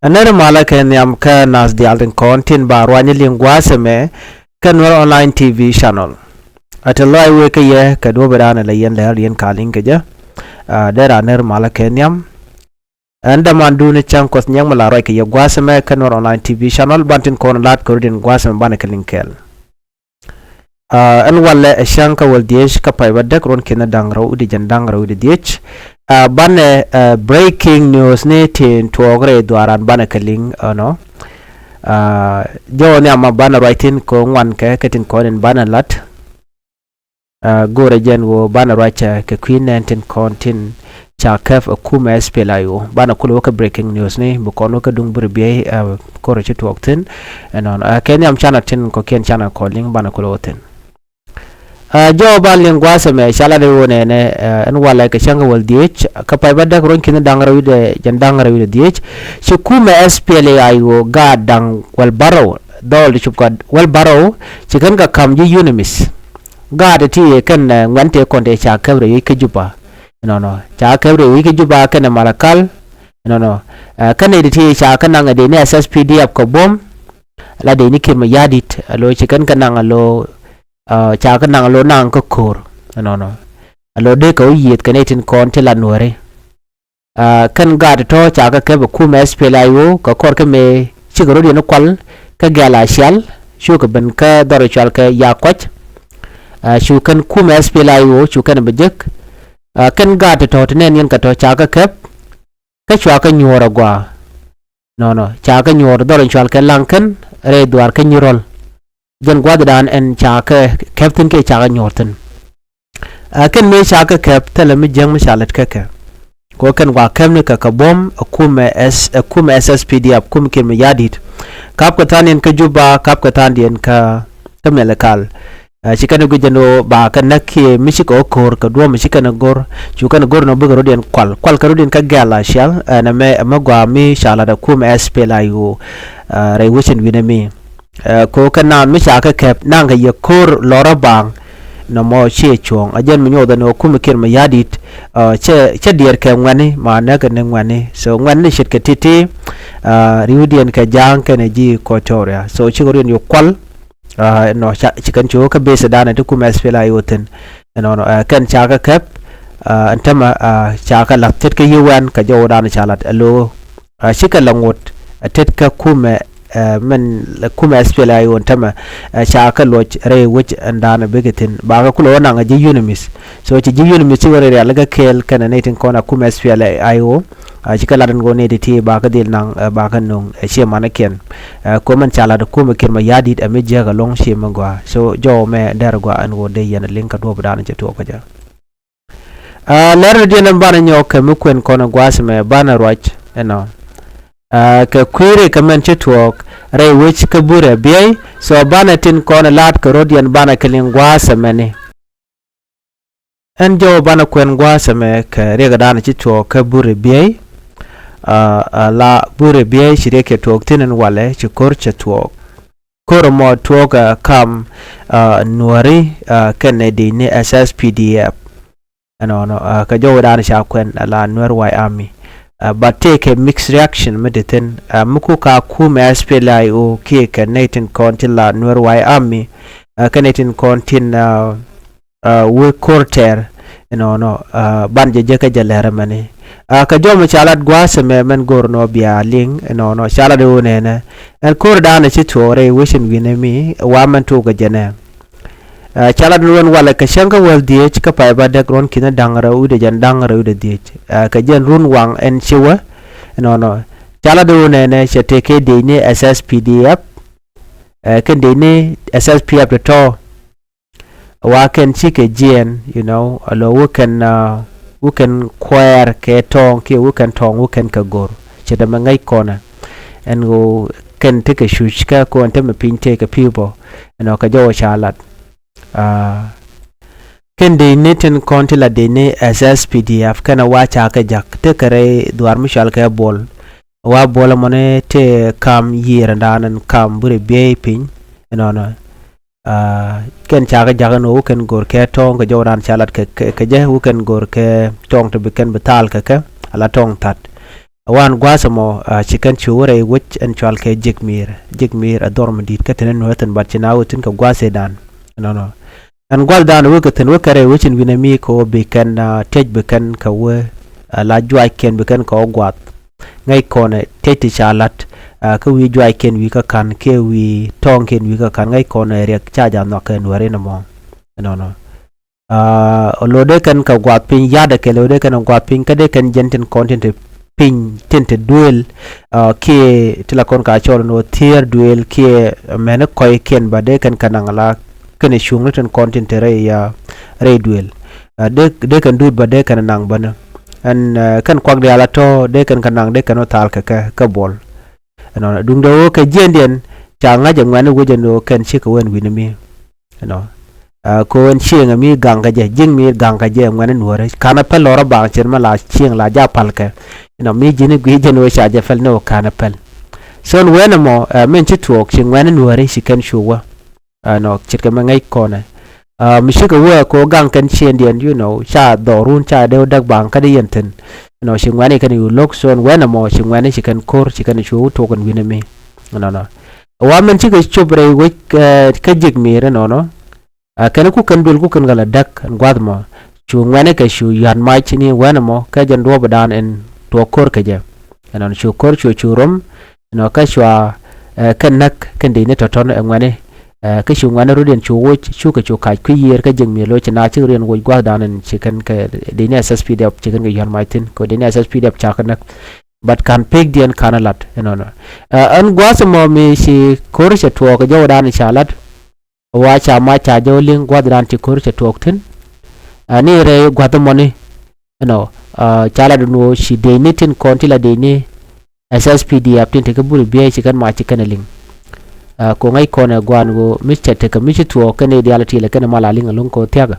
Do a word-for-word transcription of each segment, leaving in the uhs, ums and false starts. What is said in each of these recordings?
Ɛ nɛr malä kɛ nhiam kä nath diaal tin kɔn tin ba ruany liŋ gua̱a̱th ɛmɛ kä Nuer Online T V channel. Ɛ te lɔaac wëë kä yɛ kɛ duɔ̱ɔ̱p ëëdan ɛ la yɛn lɛr yɛn ka liŋ kɛ jɛ. Ɛ dee ra nɛr malä kɛ nhiam. Ɛn dämandun cäŋ Kuɔth Nyiɛŋ mi la ruac kɛ yɛ gua̱a̱th ɛmɛ kä Nuer Online T V channel, ban tin kɔn la̱t kɛ rɔ̱diɛn gua̱a̱th ɛmɛ banɛ kɛ liŋ kɛɛl. Aa, ɛn walɛ ɛ cäŋ kä wäl dhieec kä pay bädäk ruɔ̱n ki̱n da̱ŋ rɛw wi̱cdɛ jiɛn da̱ŋ rɛw wi̱cdɛ dhieec. Aa, banɛ, aa, breaking news ni tin tuɔɔk rɛy dhuaaran banɛ kɛ liŋ ɛnɔ. Aa, jɔw ni ama banɛ ruac thi̱n kɛ ŋuan kɛ kɛ tin kɔn in banɛ la̱t. Aa, go̱o̱rɛ jɛn ɣöö banɛ ruac kɛ kui̱ nɛn tin kɔn tin ca käp ɛ kumɛ S P L A I O. Banɛ kulɛ wä kä breaking news ni bi kɔn wä kä duŋ buri biey, aa, ko̱rɛ ci tuɔɔk thi̱n. Ɛnɔnɔ, aa, kɛ nhiam canɛ tin kɔ̱kiɛn canɛ kɔn liŋ banɛ kulɛ wä thi̱n. Aa, jɔw ban liŋ gua̱a̱th ɛmɛ ca lat i̱ ɣöö nɛnɛ, aa, ɛn walɛ kɛ cäŋ kä wäl dhieec kä pay bädäk ruɔ̱n ki̱n da̱ŋ rɛw wi̱cdɛ jiɛn da̱ŋ rɛw wi̱cdɛ dhieec. Ci kumɛ S P L A I O gaat da̱ŋ wäl bärɔw, dhɔl ti cup kä wäl bärɔw, ci kɛn kɛ ka̱m ji̱ UNMISS. Gaat ti yɛ kɛn, ɛ, ŋuɛ̈n tëë kɔn tëë ca käp rɛy wec kä Juba. Ɛnɔnɔ, ca käp rɛy wec kä Juba kɛnɛ Malakal. Ɛnɔnɔ, ɛ, kɛn nɛy ti ti ca kä naŋ ɛ dee ni S S P D F kɛ buɔ̱m. La dee ni Kiir Mayardit, alo ci kɛn kä naŋ alo, ɛ, ca kä naŋ alo naŋ kä ko̱r. Ɛnɔnɔ, alo dee kɛ wä yiëëth kɛ nɛy tin kɔn ti la Nuääri. Aa, kɛn gaat tɔ̱ ca kɛ käp ɛ kumɛ S P L A I O kɛ kɔr kä mëë cikɛ rɔ̱diɛn kual kä gɛ̈l a cial, cukɛ ben kä dhɔr cual kɛ Yakuac. Aa, cu kɛn kumɛ S P L A I O cu kɛn bi jek. Aa, kɛn gaat tɔ̱ ti nɛn yɛn kɛ tɔ̱ ca kɛ käp kä cua kɛ nyuɔ̱ɔ̱r agɔaa. Nɔnɔ, ca kɛ nyuɔ̱ɔ̱r dhɔr cual kɛ Laŋkɛn rɛy dhuaar kä Nyirɔl. Jɛn gua̱thdan ɛn ca kɛ käp thi̱n kiɛ ca kɛ nyuɔ̱ɔ̱r thi̱n. Aa, kɛn mëë ca kɛ käp thilɛ mi jiäk mi ca lät kä kɛ. Kɛ ɣöö kɛn gua̱a̱ käpni kɛ kɛ buɔ̱m ɛ kumɛ S, ɛ kumɛ S S P D F, kumɛ Kiir Mayardit. Ka̱pkɛ tha̱a̱ŋdiɛn kä Juba, ka̱pkɛ tha̱a̱ŋdiɛn kä, kä Malakal. Aa, ci kɛn ɛ guic jɛn ɣöö ba kɛ näk kiɛ mi cikɛ ɣä ko̱r kɛ duɔ̱ɔ̱p mi ci kɛn ɛ go̱r. Cu kɛn ɛ go̱r nɔ bikɛ rɔ̱diɛn kual. Kual kɛ rɔ̱diɛn kä gɛ̈l a cial, ɛn ɛmɛ, ɛmɛ gua̱a̱ mi ca lat ɛ kumɛ S P L A I O, aa, rɛy wecin wi̱nɛ mi. Ɛ, kɛ ɣöö kɛ naan mi ca kɛ käp naŋ kɛ yɛ ko̱r lɔrä baaŋ. Nɔmɔ ciɛ cuɔ̱ɔ̱ŋ. Ɛ jɛn mi nyuɔth ɛn ɣöö kumɛ Kiir Mayardit, ɛ, cɛ, cɛ diɛɛr kɛ ŋuɛ̈tni, ma näk kɛ ni ŋuɛ̈tni. So ŋuɛ̈tni ce̱tkɛ ti̱ti̱, ɛ, ri̱wdiɛn kɛ Ja̱a̱ŋ kɛnɛ ji̱ Equatoria. So cikɛ rɔ̱diɛn yɛ kual, ɛ, nɔ ca, ci kɛn ci wä kä base dan ti kumɛ S P L A I O thi̱n. Ɛnɔnɔ, ɛ, kɛn ca kɛ käp, ɛ, ɛn tämɛ, ɛ, ca kɛ la̱th tet kä U N kɛ jɔwdan ca lat alo. Aa, cikɛ la ŋot, aa, tet kä kumɛ, aa, mɛn, kumɛ S P L A I O ɛn tämɛ, aa, ca kɛ luɔc rɛy wec ɛn da̱a̱n ɛ bikɛ thi̱n. Bakɛ kulɛ wä naŋ ɛ ji̱ UNMISS. So ci ji̱ UNMISS cikɛ rɛy rialikä kɛɛl kɛnɛ nɛy tin kɔn a kumɛ S P L A I O. Aa, cikɛ lat ɛn ɣöö nɛy ti ti bakɛ dhil naŋ, aa, bakɛ nöŋ ɛ ciɛ manikiɛn. Aa, kɛ ɣöö mɛn ca lat ɛ kumɛ Kiir Mayardit ɛ mi jiäk ɛlɔ̱ŋ ciɛ mi gɔaa. So jɔw mɛ dɛr gɔaa ɛn ɣöö dee yɛn ɛ liŋ kɛ duɔ̱ɔ̱p da̱a̱n cɛ tuɔɔk kä jɛ. Aa, lɛr rɔ̱diɛn ɛn banɛ nyɔk kɛ mi kuɛn kɔn ɛ gua̱a̱th ɛmɛ banɛ ruac ɛnɔ. Aa, kɛ kui̱ rɛy kɛ mɛn ci tuɔɔk rɛy wec kä burɛ biey, so banɛ tin kɔn ɛ la̱t kɛ rɔ̱diɛn banɛ kɛ liŋ gua̱a̱th ɛmɛni. Ɛn jɔw banɛ kuɛn gua̱a̱th ɛmɛ kɛ riɛkdan ci tuɔɔk kä burɛ biey. Aa, aa, la burɛ biey ci riɛk cɛ tuɔɔk thi̱n ɛn walɛ ci ko̱r cɛ tuɔɔk. Ko̱r ɛmɔ tuɔɔk, aa, kam, aa, Nuääri, aa, kɛnɛ dec ni S S P D F. Ɛnɔnɔ, aa, kɛ jɔwdan ca kuɛn, aa, la Nuer White Army. Aa, but tëëkɛ mixed reaction mi te thi̱n. Aa, mi ku ka kumɛ S P L A I O kiɛ kɛ nɛy tin kɔn ti la Nuer White Army. Aa, kɛ nɛy tin kɔn tin, aa, aa, wee ko̱r tɛɛr. Ɛnɔnɔ, aa, ban jɛ jek kä jɛ lɛr ɛmɛni. Aa, kɛ jɔw mi ca lat gua̱a̱th ɛmɛ mɛn go̱r nɔ bia liŋ. Ɛnɔnɔ, ca lat ɛ ɣöö nɛnɛ. Ɛn ko̱r da̱a̱n ɛ ci tuɔɔk rɛy wecin wi̱nɛ mi, wa mɛn tuɔɔk kɛ jɛnɛ. Aa, ca lat ni ruɔ̱n walɛ kɛ cäŋ kä wäl dhieec kä pay bädäk ruɔ̱n ki̱n da̱ŋ rɛw wi̱cdɛ jiɛn da̱ŋ rɛw wi̱cdɛ dhieec. Aa, kɛ jɛn run waŋ ɛn ci wä. Ɛnɔnɔ. Ca lat ɣöö nɛnɛ cɛ tëëkɛ dec ni S S P D F. Aa, kɛn dec ni S S P F tɔ̱tɔ̱. Wa kɛn cikɛ jiɛɛn, you know, alo wä kɛn, aa, wä kɛn kuɛɛr kɛ tɔ̱ɔ̱ŋ kiɛ wä kɛn tɔ̱ɔ̱ŋ wä kɛn kɛ go̱r. Cɛ dämɛ ŋäc kɔnɛ. Ɛn ɣöö kɛn tekɛ cuc kä kɔn tämɛ piny tëëkɛ pi̱i̱ bɔ. Ɛnɔ kɛ jɔw ca lat. Aa, kɛn dec ni tin kɔn ti la dec ni S S P D F kɛnɛ wa ca kɛ jak tekɛ rɛy dhuaar mi cɔal kɛ Bol. Wa Bol ɛmɔni tëë kam yiëër ɛn da̱a̱n ɛn kam burɛ biey piny. Ɛnɔnɔ. Aa, kɛn ca kɛ jak ɛn ɣöö wä kɛn go̱r kɛ tɔ̱ɔ̱ŋ kɛ jɔwdan ca lat kɛ, kɛ, kɛ jɛ wä kɛn go̱r kɛ tɔ̱ɔ̱ŋ ti bi kɛn bi thal kɛ kɛ ala tɔ̱ɔ̱ŋ tha̱t. Wan gua̱a̱th ɛmɔ, ah, ci kɛn cu wä rɛy wec ɛn cual kɛ Jek Mi̱i̱r. Jek Mi̱i̱r ɛ dhɔr mi di̱i̱t kä tɛn ɛn wä thi̱n kɛ gua̱a̱th ëëdan. Ɛnɔnɔ. Ɛn gua̱a̱th dan wä kɛ thi̱n wä kɛ rɛy wec ɛn wi̱nɛ mi kɛ wä bi kɛn, ah, tiec bi kɛn kɛ wä, ah, la juac kɛn bi kɛn kɛ wä gua̱a̱th. Ŋäc kɔnɛ tiec ti ca la̱t, ah, kä wi̱i̱ juac kɛn wi̱i̱ kä ka̱n kiɛ wi̱i̱ tɔ̱ɔ̱ŋ kɛn wi̱i̱ kä ka̱n ŋäc kɔnɛ riɛk ca ja̱ nhɔk kɛ nuääri nɔmɔ. Ɛnɔnɔ. Ah, ɔ lo̱ dee kɛn kɛ gua̱a̱th piny ya̱t ɛ kɛl ɔ dee kɛn ɛ gua̱a̱th piny kä dee kɛn jɛn tin kɔn tin te piny tin te duëël, ah, kiɛ ti la kɔn ka cɔl ni ɣöö thiëër duëël kiɛ mɛni kɔc kiɛn ba dee kɛn kɛ naŋ la kɛn ɛ cuŋni tin kɔn tin te rɛy, ah, rɛy duëël. Ah, dee, dee kɛn duut ba dee kɛn ɛ naŋ bäni. Ɛn, ah, kɛn kuak diaal a tɔ̱ dee kɛn kɛ naŋ dee kɛn ɔ thaal kɛ kɛ, kɛ buɔl. Ɛnɔnɔ duundɛ ɣöö kɛ jiɛndiɛn ca ŋa̱c ɛ ŋuɛ̈ni wec ɛn ɣöö kɛn cikɛ wä ɛn wi̱ni mi. Ɛnɔ. Ah, kɛ ɣöö ɛn cieŋɛ mi gaŋ kɛ jɛ, ji̱ŋ mi gaŋ kɛ jɛ ɛ ŋuɛ̈ni nuɔ̱ɔ̱ri. Ka̱n ɛ päl lɔrä baaŋ cir mi la cieŋ la ja̱ pal kɛ. Ɛnɔ, mi ji̱n i̱ gui̱i̱c jɛn ɣöö ca jɛ päl ni ɣöö ka̱n ɛ päl. So ɛn wen ɛmɔ, ah, min ci tuɔɔk ci ŋuɛ̈ni nuɔ̱ɔ̱ri ci kɛn cu wä. Ɛnɔ, ce̱tkɛ mi ŋäc kɔnɛ. Ah, mi cikɛ wä kɛ ɣöö gaŋ kɛn ciëndiɛn, you know, ca dhɔrun ca dee wä däk baaŋ kä dee yɛn thi̱n. Ɛnɔ, ci ŋuɛ̈ni kɛn cu lo̱k, so ɛn wen ɛmɔ ci ŋuɛ̈ni ci kɛn ko̱r ci kɛn cu wä tuɔɔk ɛn wi̱ni mi. Ɛnɔnɔ. Wa min cikɛ cop rɛy wec, eh, kä Jek Mi̱i̱r ɛnɔnɔ. Ah, kɛn ku kɛn duël ku kɛn kɛ la däk ɛn gua̱th mɔ. Cu ŋuɛ̈ni kɛ cu yua̱t mac ni wen ɛmɔ kɛ jɛn duɔ̱ɔ̱pdan ɛn tuɔɔk ko̱r kɛ jɛ. Ɛnɔnɔ cu ko̱r cu cu rom, ɛnɔ kä cua, eh, kɛn näk kɛn dee ni tɔ̱tɔ̱n ɛ ŋuɛ̈ni. Eh, kä cu ŋuɛ̈ni rut yɛn cu woc, cukɛ cu kac kui̱ yiër kä Jek Mi̱i̱r lo̱c ci na cik riɛn woc gua̱thdan ɛn ci kɛn kɛ dee ni S S P D F ci kɛn kɛ yua̱t mac thi̱n, kɛ dee ni S S P D F ca kɛ näk. But ka̱n pekdiɛn ka̱n ɛ lat, ɛnɔnɔ. Eh, ɛn gua̱a̱th ɛmɔ mi ci ko̱r cɛ tuɔɔk kɛ jɔwdan ca lat. Wa ca mac ca jɔw liŋ gua̱thdan ci ko̱r cɛ tuɔɔk thi̱n. Ɛn i̱ rɛy gua̱th ɛmɔni, ɛnɔ, ah, ca lat ɛn ɣöö ci dee ni tin kɔn ti la dee ni S S P D F tin te kä buri biey ci kɛn mac ci kɛn ɛ liŋ. Ah, kɛ ŋäc kɔnɛ gua̱a̱n ɣöö mi cɛ tekɛ mi ci tuɔɔk kɛn i̱ diaal ti lɛ kɛn ɛ mal a liŋ ɛlɔ̱ŋ kɛ ɣöö thia̱kɛ.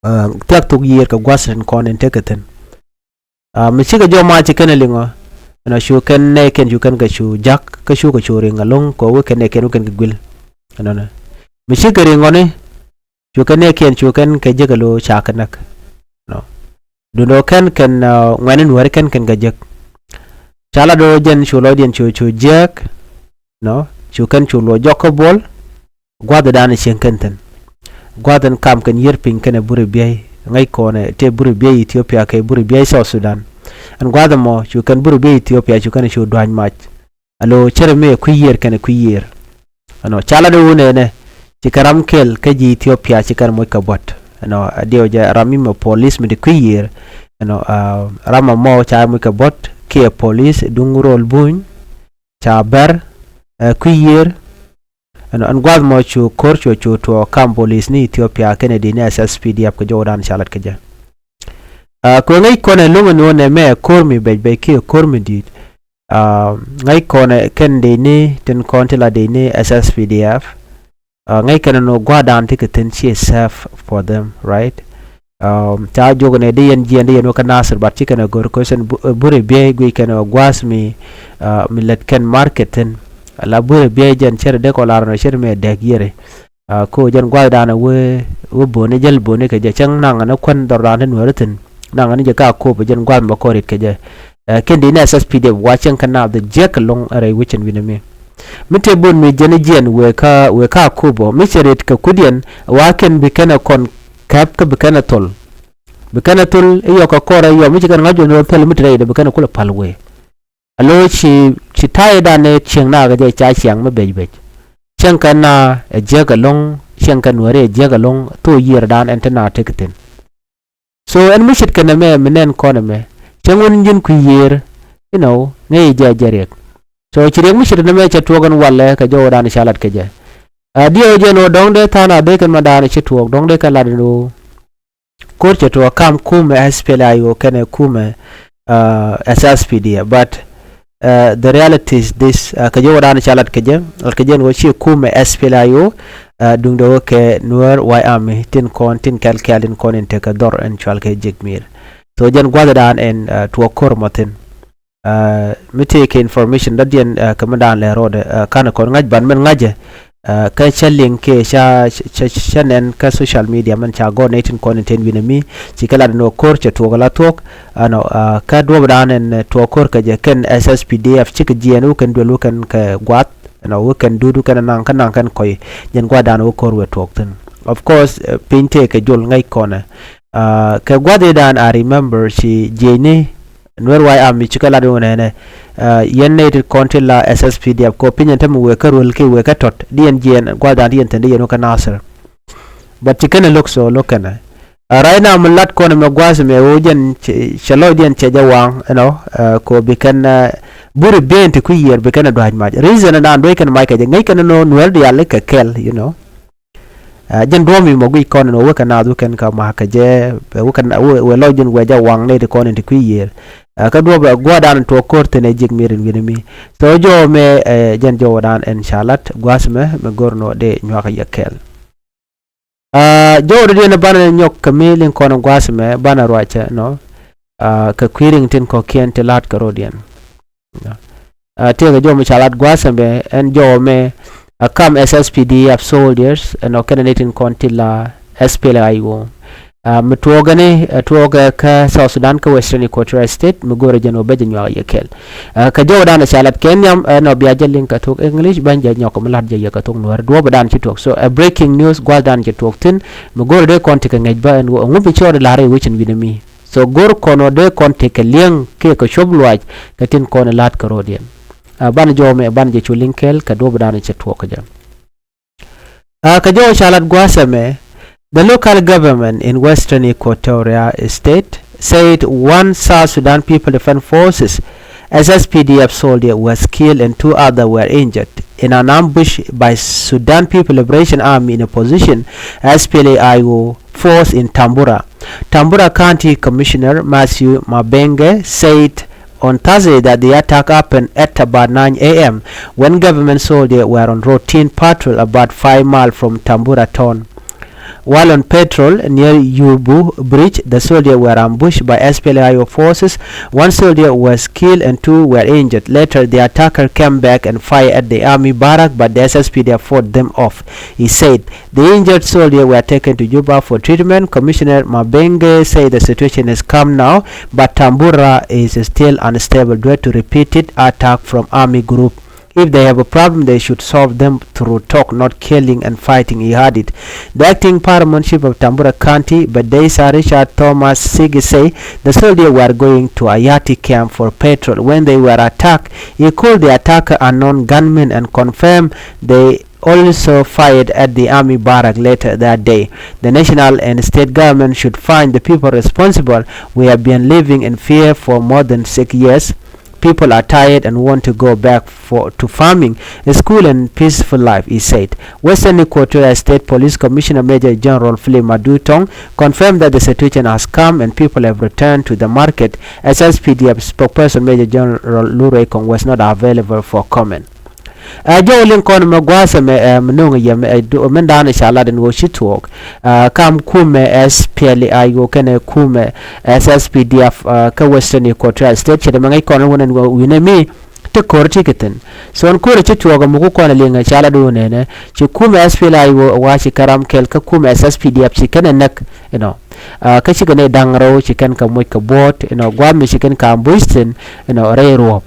Ah, thia̱k thok yiër kɛ gua̱th tin kɔn in tekɛ thi̱n. Ah, mi cikɛ jɔw mac ci kɛn ɛ liŋ ɔ. Ɛnɔ cu kɛn nɛɛkiɛn cu kɛn kɛ cu ja̱k kä cukɛ cu riŋ ɛlɔ̱ŋ kɛ ɣöö wä kɛn nɛɛkiɛn wä kɛn kɛ guil. Ɛnɔnɔ. Mi cikɛ riŋ ɔni, cu kɛn nɛɛkiɛn cu kɛn kɛ jek ɛ lo̱ ca kɛ näk. Ɛnɔ. Duundɛ ɣöö kɛn kɛn, ah, ŋuɛ̈ni nuääri kɛn kɛn kɛ jek. Ca lat ɣöö jɛn cu lɔcdiɛn cu, cu jiääk. Ɛnɔ. Cu kɛn cu luɔc jɔk kä buɔl. Gua̱thdan cieŋ kɛn thi̱n. Gua̱th ɛn kam kɛn yiër piny kɛnɛ buri biey, ŋäc kɔnɛ tëë buri biey Ethiopia kɛ buri biey South Sudan. Ɛn gua̱th ɛmɔ cu kɛn buri biey Ethiopia cu kɛn cu dua̱ny mac. Alo cärɛ mi ɛ kui̱ yiër kɛnɛ kui̱ yiër. Ɛnɔ, ca lat ɛ wun ɛnɛ, ci kɛ ram kɛl kä ji̱ Ethiopia ci kɛn moc kɛ buɔ̱t. Ɛnɔ, a diɛw jɛ ram mi mɛ police mi di kui̱ yiër. Ɛnɔ, ah, ram ɛmɔ ca moc kɛ buɔ̱t kiɛ police duŋ rol buny. Ca bɛr, eh, kui̱ yiër. Ɛn, ɛn gua̱th mɔ cu ko̱r cu, cu tuɔɔk kam police ni Ethiopia kɛnɛ dee ni S S P D F kɛ jɔwdan ca lat kɛ jɛ. Ah, kuɛ ŋäc kɔnɛ lo̱ŋ ɛn ɣöö nɛmɛ ko̱r mi bɛc bɛc kiɛ ko̱r mi di̱i̱t. Ah, ŋäc kɔnɛ kɛn dee ni tin kɔn ti la dee ni S S P D F. Ah, ŋäc kɛn ɛn ɣöö gua̱a̱thdan ti kɛ thi̱n ciɛ safe for them, right? Um, ca jiök ɛn ɛ di yɛn jiɛn di yɛn wä kä Nasir, but ci kɛn ɛ go̱r question bu-, eh, buri biey guic kɛn ɛ gua̱a̱th mi, ah, mi lät kɛn market thi̱n. La buri biey jɛn cär dee kɔ lar ɛn ɣöö cär mi ɛ dɛk yiëri. Ah, ko jɛn gua̱a̱thdan ɛ wee, wee boni jäl boni kɛ jɛ cäŋ naŋ ɛn ɛ kuän dhɔrdan ti nuääri thi̱n. Naŋ ɛn jɛ ka kop jɛn gua̱a̱th mi bä kɔn rit kɛ jɛ. Eh, kɛn di ni S S P D F wa cieŋ kɛ naath jɛ jiäk kɛ lo̱ŋ rɛy wecin wi̱nɛ mi. Mi tëë bon mi jɛn jiɛn wëë kä, wëë kä Akobo mi cɛ rit kɛ kudiɛn wa kɛn bi kɛn ɛ kɔn kɛp kä bi kɛn ɛ thol. Bi kɛn ɛ thol i̱ yɔk kɛ kɔrɛ yɔm mi ci kɛn ŋa̱c jɔn rɔ thil mi te rɛydɛ bi kɛn ɛ kulɛ pal wëë. Alo ci, ci ta̱ydan ɛ cieŋ na kɛ jɛ ca ciaŋ mi bec bec. Cieŋ kɛn na ɛ jiäk ɛlɔ̱ŋ, cieŋ kɛn nuääri ɛ jiäk ɛlɔ̱ŋ, thok yiërdan ɛn te na tek thi̱n. So ɛn mi ce̱tkɛ nɛmɛ mi nɛn kɔn ɛmɛ cɛ ŋun ji̱n kui̱ yiër, you know, ŋäc jɛ jɛ riɛk. So ci riɛk mi ce̱tkɛ nɛmɛ cɛ tuɔɔk ɛn walɛ kɛ jɔwdan ca lat kɛ jɛ. A diɛw jɛ ɛn ɣöö dɔ̱ŋ dee tha̱a̱ŋ a dee kɛn ma da̱a̱n ci tuɔɔk dɔ̱ŋ dee kɛn lat ɛn ɣöö ko̱r cɛ tuɔɔk kam kumɛ S P L A I O kɛnɛ kumɛ, ah, S S P D F, but Uh, the reality is this, uh, kɛ jɔwdan ca lat kɛ jɛ, lat kɛ jɛ ɛn ɣöö ci kumɛ S P L A I O, uh, duundɛ ɣöö kɛ Nuer White Army tin kɔn, tin kɛl kɛl in kɔn in tekɛ dhɔr ɛn cual kɛ Jek Mi̱i̱r. So jɛn gua̱thdan ɛn, uh, tuɔɔk ko̱r mɔ thi̱n. Uh, mi tëë kɛ information dɔ̱diɛn, uh, kɛ mi da̱a̱n lɛ rɔɔdɛ, uh, ka̱n kɔn ŋa̱c ban mɛn ŋa̱cɛ, Kä cä liŋ kiɛ cä cä nɛn kä social media mɛn ca gɔr nɛy tin kɔn in ten wi̱nɛ mi ci kɛ lat in ɣöö ko̱r cɛ tuɔɔk ala thuɔ̱k. Ɛnɔ kä duɔ̱ɔ̱pdan ɛn tuɔɔk ko̱r kɛ jɛ kɛn S S P D F cikɛ jiɛɛn wä kɛn duel wä kɛn kɛ gua̱a̱th. Ɛnɔ wä kɛn duut wä kɛn naŋ kä naŋ kɛn kɔy jɛn gua̱a̱thdan wä ko̱r wëë tuɔɔk thi̱n. Of course piny tëë kɛ jol ŋäc kɔnɛ. Kɛ gua̱thidan I remember ci jiecni Nuer White Army cikɛ lat wun ɛnɛ. Yɛn nɛy ti kɔn ti la S S P D F kɔ piny ɛn tämɛ wëë kä ruel ki wëë kä tɔt di yɛn jiɛn gua̱thidan ti yɛn thi̱n di yɛn wä kä Nasir. But ci kɛnɛ lo̱k so lo̱k kɛnɛ. Right now mi lat kɔn ɛmɛ gua̱th ɛmɛ wä jɛn cɛ lɔcdiɛn cɛ jɛ waŋ ɛnɔ. Kɔ bi kɛn buri bien ti kui̱ yiër bi kɛn ɛ dua̱c mac reason ɛn an duec kɛn mac kɛ jɛ ŋäc kɛn ɛnɔ Nuer diaal kɛ kɛl you know. Jɛn duɔ̱ɔ̱p mi mɔ guic kɔn ɛn ɣöö wekɛ naath wekɛn kä ma̱a̱k kɛ jɛ wekɛ wee lɔc jɛn wee jɛ waŋ nɛy ti kɔn in ti kui̱ yiër. Kä duɔ̱ɔ̱p ɛ gua̱a̱thdan tuɔɔk ko̱r thi̱n ɛ ji̱k mi rin wi̱ni mi. So jɔw mɛ jɛn jɔwdan ɛn ca lat gua̱a̱th mɛ mɛ go̱r nɔ dee nyuak yɛ kɛl. Jɔw dɔ̱diɛn banɛ nyɔk kɛ mi liŋ kɔn gua̱a̱th mɛ banɛ ruacɛ nɔ. Kɛ kui̱ riŋ tin kɔ̱kiɛn ti la̱t kɛ rɔ̱diɛn. Tëëkɛ jɔw mi ca lat gua̱a̱th ɛmɛ ɛn jɔw mɛ a kam S S P D F soldiers ɛnɔ kɛnɛ ni tin kɔn ti la S P L A I O. Mi tuɔɔkɛ ni tuɔɔkɛ kä South Sudan kä Western Equatoria State mi go̱o̱rɛ jɛn wä bä jɛ nyuak yɛ kɛl. Kɛ jɔwdan ca lat kɛ nhiam ɛnɔ bia jɛ liŋ kɛ thok English bän jɛ nyɔk mi lat jɛ yɛ kɛ thok Nuäär duɔ̱ɔ̱pdan ci tuɔɔk so ɛ breaking news gua̱a̱thdan ci tuɔɔk thi̱n. Mi go̱o̱rɛ dee kɔn ti kɛ ŋäc bä ɛn wä ŋu bi cɔɔd la̱r i̱ wecin wi̱ni mi. So go̱r kɔn ɔ dee kɔn tekɛ li̱eŋ kiɛ kɛ cuɔp luaac kɛ tin kɔn ɛ la̱t kɛ ro̱diɛn. Banɛ jɔw mɛ banɛ jɛ cu li̱ŋ kɛl kɛ duɔ̱ɔ̱pdan cɛ tuɔɔk kɛ jɛ. Kɛ jɔw ca lat gua̱a̱th ɛmɛ. The local government in Western Equatoria State said one South Sudan People Defense Forces S S P D F soldier was killed and two other were injured in an ambush by Sudan People Liberation Army in opposition S P L A I O force in Tambura. Tambura County Commissioner Matthew Mabenge said on Thursday that the attack happened at about nine a m when government soldiers were on routine patrol about five miles from Tambura town. While on patrol near Yubu Bridge, the soldiers were ambushed by S P L A I O forces. One soldier was killed and two were injured. Later, the attacker came back and fired at the army barrack, but the S S P D F fought them off, he said. The injured soldiers were taken to Juba for treatment. Commissioner Mabenge said the situation is calm now, but Tambura is still unstable due to repeated attack from army group. If they have a problem, they should solve them through talk, not killing and fighting, he added. The acting paramount chief of Tambura County, Badeisa Richard Thomas Sigi, say the soldiers were going to Ayati camp for patrol when they were attacked. He called the attacker unknown gunmen and confirmed they also fired at the army barrack later that day. The national and state government should find the people responsible. We have been living in fear for more than six years. People are tired and want to go back for, to farming, school and peaceful life, he said. Western Equatoria State Police Commissioner Major General Philip Madu Tong confirmed that the situation has calmed and people have returned to the market. S S P D F spokesperson Major General Lurey Kong was not available for comment. Ɛ jɔw liŋ kɔn mɛ gua̱a̱th ɛmɛ ɛ mi no̱o̱ŋ yɛ mɛ ɛ mɛn da̱a̱n ca lat ɛn ɣöö ci tuɔɔk. Ɛ kam kumɛ S P L A I O kɛnɛ kumɛ S S P D F ɛ kä Western Equatoria State cɛ dɛ mɛ ŋäc kɔn ɛn wun ɛn ɣöö wi̱nɛ mi te ko̱r ti kɛ thi̱n. So ɛn ko̱r ci tuɔɔk ɛ mi ku kɔn ɛ liŋ ɛ ca lat wun ɛnɛ ci kumɛ S P L A I O ɛ wa ci kɛ ram kɛl kä kumɛ S S P D F ci kɛnɛ näk. Inɔ kä cikɛ nɛy da̱ŋ rɛw ci kɛn kɛ moc kɛ buɔ̱ɔ̱t inɔ gua̱a̱th mi ci kɛn kɛ ambush thi̱n inɔ rɛy ruɔ̱ɔ̱p.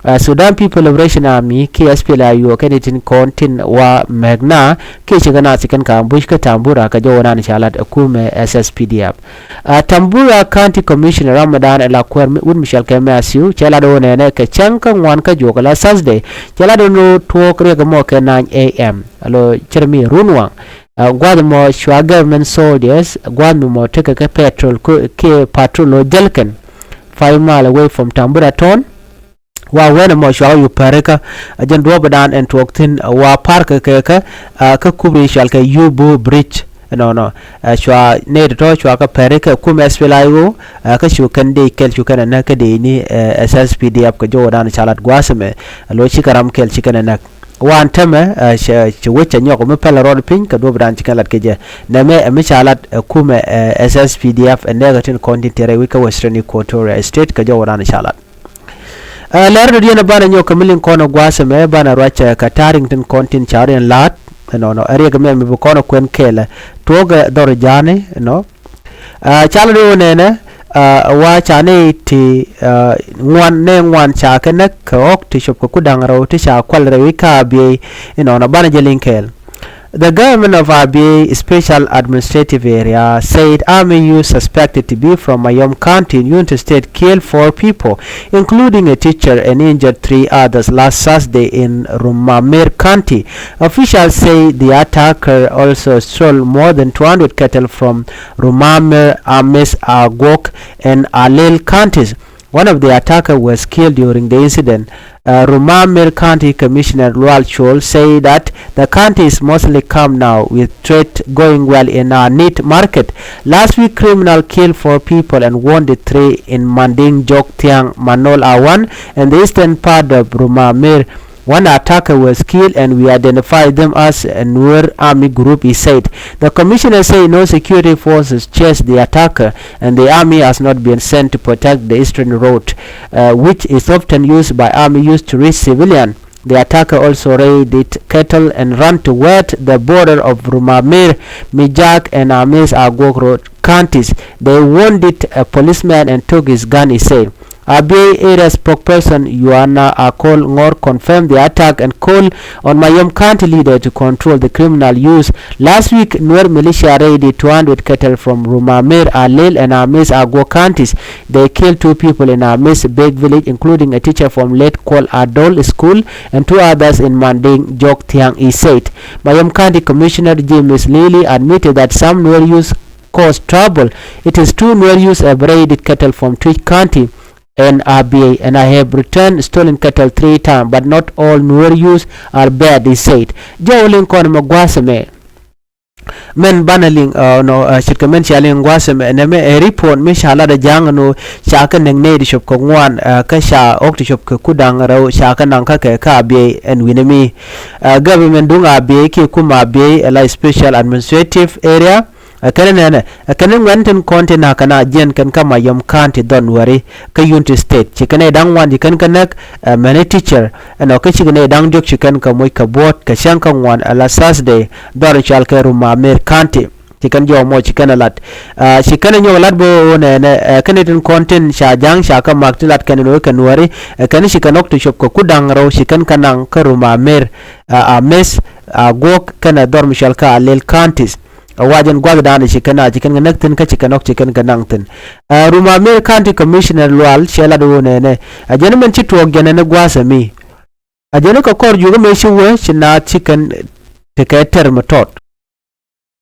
Ɛ Sudan People Liberation Army kiɛ S P L A I O kɛn itin kɔn tin wa mɛk na kiɛ cikɛ na cikɛn ka ambush kä Tambura kɛ jɔwä nan ca lat ɛ kumɛ S S P D F. Ɛ Tambura County Commissioner Ramadan ɛ la kuɛr wut mi cɔal kɛ Matthew cɛ lat wä nɛnɛ kɛ cäŋ kä ŋuan kä juɔk la Thursday cɛ lat wä tuɔɔk riɛk mɔ kɛ nine A M alo cɛr mi run waŋ. Ɛ gua̱th mɔ cua government soldiers gua̱th mi mɔ tekɛ kɛ patrol kiɛ patrol lo jälkɛn five mile away from Tambura town. Wa wen mɔ cua yu pɛrikä ɛ jɛn duɔ̱ɔ̱pdan ɛn tuɔɔk thi̱n wa park kɛ kɛ kä kubri cɔal kɛ Yubu Bridge. Nɔnɔ ɛ cua nɛy tɔ̱tɔ̱ cua kä pɛrikä kum S P L A I O ɛ kä cu kɛn dee kɛl cu kɛn ɛ näk kä dee ni ɛ S S P D F kɛ jɔwdan ca lat gua̱a̱th ɛmɛ. Ɛ lo̱c cikɛ ram kɛl ci kɛn ɛ näk. Wan tämɛ ɛ cɛ ci wec cɛ nyɔk mi pɛl rɔɔd piny kɛ duɔ̱ɔ̱pdan ci kɛn lat kɛ jɛ. Nɛmɛ ɛ mi ca lat ɛ kumɛ ɛ S S P D F ɛ nɛɛkɛ tin kɔn tin tiɛɛrɛ wi̱c kä Western Equatoria State kɛ jɔwdan ca lat. Ɛ lɛr dɔ̱diɛn ɛ banɛ nyɔk kɛ mi liŋ kɔn ɛ gua̱a̱th ɛmɛ banɛ ruac ɛ kɛ ta̱ri̱ŋ tin kɔn tin ca rɔ̱diɛn la̱a̱t. Ɛnɔnɔ ɛ riɛk mɛ mi bi kɔn ɛ kuɛn kɛɛlɛ tuɔɔk ɛ dhɔr ja̱a̱ni ɛnɔ. Ɛ, cal ri wä nɛnɛ, ɛ, wa ca nɛy ti, ɛ, ŋuan, nɛy ŋuan ca kɛ näk kɛ ɣɔ̱k ti cop kɛ kuda̱ŋ rɛw ti ca kual rɛw i̱ kä Abyei. Inɔnɔ banɛ jɛ liŋ kɛɛl. The government of Abyei Special Administrative Area said army youths suspected to be from Mayom County in Unity State killed four people, including a teacher, and injured three others last Thursday in Rumamir County. Officials say the attacker also stole more than two hundred cattle from Rumamir, Amis, Agwok, and Alil counties. One of the attackers was killed during the incident. Uh, Rumamir County Commissioner Lual Chol said that the county is mostly calm now, with trade going well in Anit market. Last week, criminal killed four people and wounded three in Manding, Jok Thiang, Manol Awan, and the eastern part of Rumamir. One attacker was killed and we identified them as a Nuer Army group, he said. The commissioner said no security forces chased the attacker and the army has not been sent to protect the eastern road, uh, which is often used by army youths to reach civilian. The attacker also raided cattle and ran toward the border of Rumamir, Mijak, and Amis Agwok Road counties. They wounded a policeman and took his gun, he said. Abyei area spokesperson Yuana Akol Ngor confirmed the attack and called on Mayom County leader to control the criminal use. Last week, Nuer militia raided two hundred cattle from Rumamir, Alil, and Amis Agwok counties. They killed two people in Amis Big village, including a teacher from Late Kwal Adol School and two others in Manding, Jok Thiang, he said. Mayom County Commissioner James Lili admitted that some Nuer use cause trouble. It is true Nuer youths have raided cattle from Twic County and Abyei, and I have returned stolen cattle three times, but not all Nuer youths are bad, he said. Jɔw liŋ kɔn mɛ gua̱a̱th ɛmɛ. Mɛn banɛ liŋ, uh, nɔ, uh, ce̱tkɛ mɛn cia liŋ gua̱a̱th ɛmɛ, nɛmɛ ɛ report mi ca lat ɛ ja̱a̱ŋ ɛn ɣöö ca kɛ näk nɛy ti cop kɛ ŋuan, uh, kä ca ɣɔ̱k ti cop kɛ kuda̱ŋ rɛw ca kɛ naŋ kä kɛ kä Abyei ɛn wi̱nɛ mi. Uh, government duŋ Abyei kiɛ kum Abyei ɛ la special administrative area. Ɛ kɛn nɛnɛ, ɛ kɛn ŋuɛ̈n tin kɔn tin na̱k kɛn a jiɛn kɛn kä Mayom County dhɔn wääri kä Unity State. Ci kɛn ɛ da̱ŋ wan ci kɛn kä näk, ɛ mɛni teacher, ɛnɔ kä ci kɛn ɛ da̱ŋ diɔ̱k ci kɛn kä moc kɛ buɔ̱ɔ̱t kɛ cäŋ kä ŋuan ɛ la Thursday dhɔr cual kɛ Rumamir County. Ci kɛn jɔw mɔ ci kɛn ɛ lat. Ɛ, ci kɛn ɛ nyɔk ɛ lat bä ɣöö nɛnɛ, ɛ kɛn ɛ tin kɔn tin ca ja̱ŋ ca kä mak ti lat kɛn ɛ nuɔ̱ɔ̱ri kɛ nuɔ̱ɔ̱ri. Ɛ kɛn ci kɛn ɣɔ̱k ti cop kɛ kuda̱ŋ rɛw ci kɛn kä naŋ kä Rumamir, ɛ, Amis, Agwok kɛnɛ dhɔr mi cual kä Alil counties. Ɛ wa jɛn gua̱thdan ci kɛn a ci kɛn kɛ näk thi̱n kä ci kɛn ɣɔ̱k ci kɛn kɛ naŋ thi̱n. Ɛ, Rumamir County Commissioner Lual cɛ lat ɣöö nɛnɛ, ɛ jɛn mɛn ci tuɔɔk jɛn ɛn gua̱a̱th ɛmi. Ɛ jɛn kɛ kɔr juuk ɛmɛ ci wee ci naath ci kɛn tekɛ tɛr mi tɔt.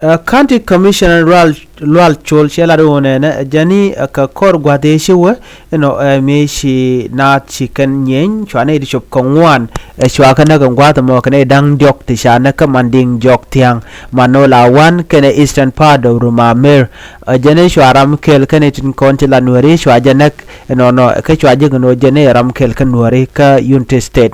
Ɛ, County Commissioner Lual, Lual Col cɛ lat ɣöö nɛnɛ, ɛ jɛn ɛ kɛ kɔr gua̱th ëë ci wee, inɔ, ɛ, mi ci naath ci kɛn nyieny, cua nɛy ti cop kɛ ŋuan, ɛ, cua kɛ näk ɛn gua̱a̱th ɛmɔ kɛn ɛ da̱ŋ diɔ̱k ti ca näk kä Mandiŋ Jɔk Thiaŋ, Manol Awan kɛnɛ eastern part of Rumamir. Ɛ jɛn ɛ cua ram kɛl kɛnɛ tin kɔn ti la nuääri cua jɛ näk, ɛnɔnɔ, kä cua jɛ kɛ nɔ jɛn ɛ ram kɛl kä nuääri kä Unity State.